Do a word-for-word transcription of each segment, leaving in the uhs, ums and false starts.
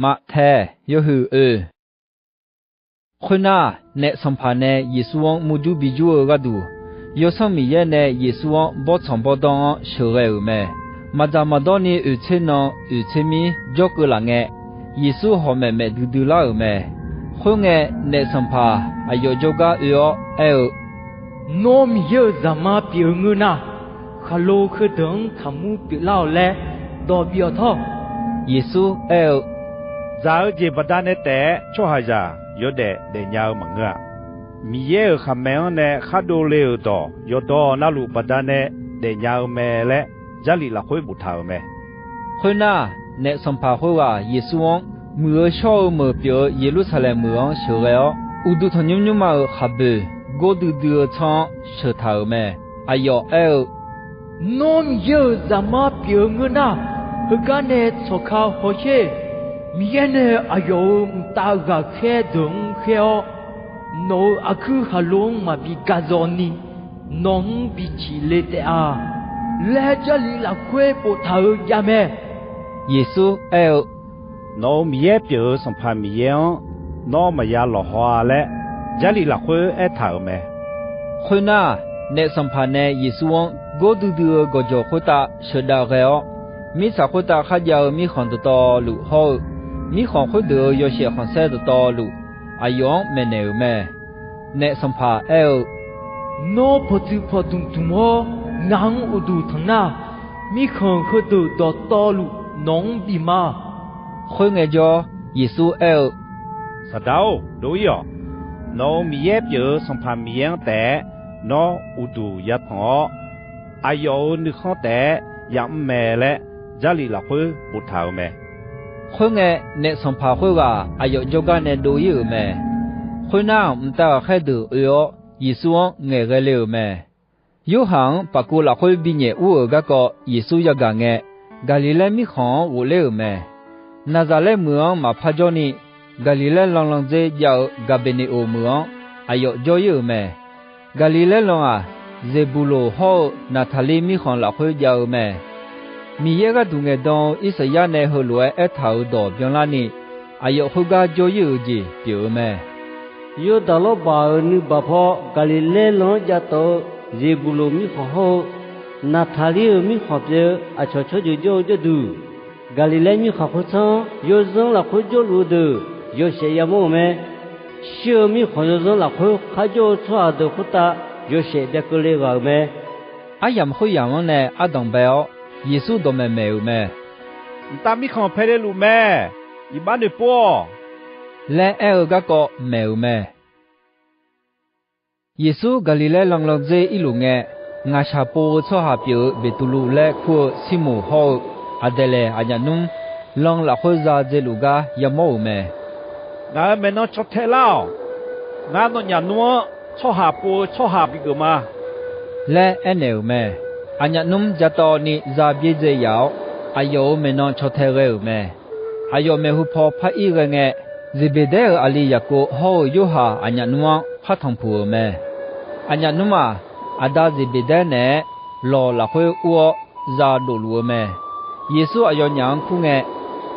Maqtaeq yawhuiq oe. Khoernar, naef sanqpaq nae Yeqsur-anr murjur bijur-eu gharduq, Yawsanr Miqyaer nae Yeqsur-anr bawrtsanq bawrdanr-anr sheuqghae-euq mae. Maqdzaq maqdawr ni oeq tser nan oeq tser mir jawrkeuv laf ngae, Yeqsur hawq maeq maeq duidui lar-euq mae. Khoerngae, naef sanqpaq aqyawf jawrgar oe-awr aer-eu, Nawr Miqyaer-euq Zaqmar pyeuf-eu ngeur nar, khaqlo heudeuq-anr taqmur pyeuflar-awq laer dawq bif-awq tawr. Yeqsur aer-eu, Dzaq-eu jeq baqdanae taef-aer tsawrhaqzaq yawdaef daefnya-eu maqngeur-a. Miqyaer-euq khaqmae-anr nae khar dovle-euq dawq yawqdawq navluf baqdanae daefnya-eu mae laer, Jarlif lafkhoer boftaq-euq mae. Khoernar, naef sanqpaq khoerghaq Yeqsur-anr, muiq-eu shawr-eu meuq pyeuf-eu Yeqlursaqlaeq meuq-anr sheuqghae-awr, uqduq tanqnymr nymrma-euq khaqboeq gordui dui-eu tsanr-anr sheuq taq-euq mae. Aqyawf aer-eu, Nawr Miqyaer-euq Zaqmar pyeuf-eu ngeur nar, heugar nae tsawqka hawsher. Miqyaer nae aqyawf-euq mqtav ghaqkhaer deuq-anr khaer-awr, nawq-euq aqkuir khaqlo-anr maqbi gazawni, nawq-anr bi ciqle taef-a laer, Jarlif lafkhoer boftaq-euq javmae. Yeqsur aer-eu, Nawq-euq Miqyaer pyeuf-eu Sanqpaq Miqyaer-anr nawr maqya lawqhaw-a laer, Jarlif lafkhoer aertaq-euq mae. Khoernar, naef sanqpaq nae Yeqsur-anr gordui dui-eu gawqjawq khoertav sheuqdav ghae-awr, mirtsaq khoertav kharjav-eu mirkhanq dawqtawvluf hawr-eu, mirkhanq khoerdeuq-euq yawshaef khanqsaer dawqtawvluf, aqyawf-anr maeqnaeq-euq mae. Naef sanqpaq aer-eu, Nawr pawqtsuif pawqdmq dmq-awr ngaq-anr uqduq tanq nar, mirkhanq heudeuq dawqtawvluf nawq-anr bif ma. Khoerngae jawr, Yeqsur aer-eu, Saqdaq-or, dov-ir-awq. Nawq-euq Miqyaer pyeuf-eu Sanqpaq Miqyaer-anr taef-aer nawr uqduq yatanq-awr, aqyawf-euq nuikhanr taef-aer yamr mae laer, Jarlif lafkhoer boftaq-euq mae. Khoerngae, naef sanqpaq khoerghaq aqyawf jawrgar nae dov-ir-euq mae. Khoernar, mqtav ghaqkhaer deuq oe-awr, Yeqsur-anr ngaeqghae le-euq mae. Yorhaq-anr paqkuv lafkhoer binyaef ur-euq garkawv Yeqsur yagaq ngae, Gaqliqlaer mirkhanq-anr ghofler-euq mae. Naqzaqlaer meuq-anr maqpar jawrni, Gaqliqlaer lan landzer jav-eu Gaqbeqneqoq meuq-anr aqyawf jawr-ir-euq mae. Gaqliqlaer lan-aq, Zeqbuqloq hawr-eu Naqtaqlir mirkhanq lafkhoer jav-eu mae. Miqyaer gharduq ngaeqdan-eu Irsaqyar nae heulof-aer aertaq-euq dawq byanlarni, aqyawf khoergar jawr-ir-euq jeq pyeuf-eu mae. Yawrdaq lawrbaq-euq nuibaq paw Gaqliqlaer lan-anr jav tawf-eu Zeqbuqloq mirkhanq hawr-eu Naqtaqlir-euq mirkhanq pyeuf-eu aqcawq tsawrjeuq jawr-eu jawrduq, Gaqliqlaer mirkhanq khoertsanr-anr yawzanr lafkhoer jawrluf-eu deuq yawshaef yamawr-euq mae. Shir-eu mirkhanq yawzanr lafkhoer kharjawr-eu tsawrhaq deuq khoertav yawshaef byakeuvle ghaq-euq mae. Aryamq khoeryamq-anr nae ardanq bae-awr, Yeqsur dawqmaeq maeq-euq mae. Mqtav mirkhanq paele luf mae. Iq bar noeqpov-awq laer aer-eu garkawv maeq-euq mae. Yeqsur Gaqliqlaer lan landzer irluf ngae, ngaqshaq pov-eu tsawrhaq pyeuf-eu Beqtuvluv laer kur-eu Sirmoq hawr-eu Aqdaeqlaeq aqnyaf nmr, lan lafkhoer za dzaeluf gar yamawr-euq mae. Ngaq-euq maeqnan caw tae lar-awq. Ngar nawnyaf nmr-anr tsawrhaq pov-eu tsawrhaq bigeuf ma laer aernaeq-euq mae. Aqnyaf nmr ja tawv ni za byaerdzae yaf-awr, aqyawf-euq maeqnan caw tae ghae-euq mae. Aqyawf maeqhu paw par ir ghae ngae, Zeqbeqdaer-euq aqli Yaqkov hawr-eu Yorhaq aqnyaf nmr-anr par tanqpuq-euq mae. Aqnyaf nmr-aq, aqda Zeqbeqdaer naeq-aer lawq lafkhoer ur-awr za dofluf-eu mae. Yeqsur aqyawfnyaf-anr kur ngae,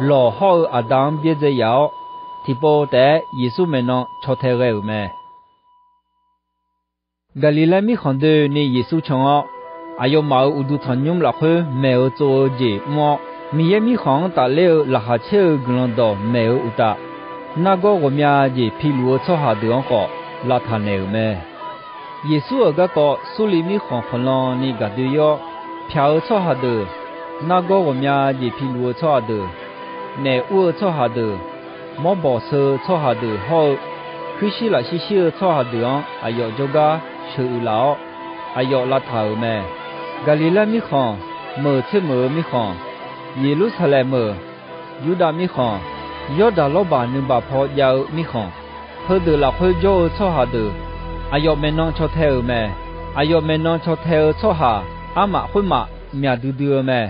lawq hawr-eu aqda-anr byaerdzae yaf-awr, tiqpov taef-aer Yeqsur maeqnan caw tae ghae-euq mae. Gaqliqlaer mirkhanq doeni Yeqsur can-awr, aqyawfmaf-euq uqduq tanqnymr lafkhoer maeq-eu tsov-eu jeq mr-awr, Miqyaer Mirkhanq-anr tafler-eu Laqkhaq caer-eu Guiqlanq dawqmaeq-eu uqtaf, nargawr ghawqmya jeq piluf-eu tsawrhaq deuq-anr khawf lavtaq naeq-euq mae. Yeqsur-euq garkawv Surliv mirkhanq khanqlan ni gaqdoe-ir-awr, pyaq-eu tsawrhaq deuq, nargawr ghawqmya jeq piluf-eu tsawrhaq deuq, naef ur-eu tsawrhaq deuq, mawrbawq seu-eu tsawrhaq deuq hawr-eu, kuirshir lafshir shir-eu tsawrhaq deuq-anr aqyawf jawrgar sheuq uiq laf-awr, aqyawf lavtaq-euq mae. Gaqliqlaer mirkhanq, meuq tser meuq-eu mirkhanq, Yeqlursaqlaeq meuq, Yurdav mirkhanq, Yawrdaq lawrbaq nuibaq paw jav-eu mirkhanq, heudeuq lafkhoer jawr-eu tsawrhaq deuq, aqyawf maeqnan caw tae-euq mae. Aqyawf maeqnan caw tae-eu tsawrhaq armaf khoermaf myaq duidui-eu mae.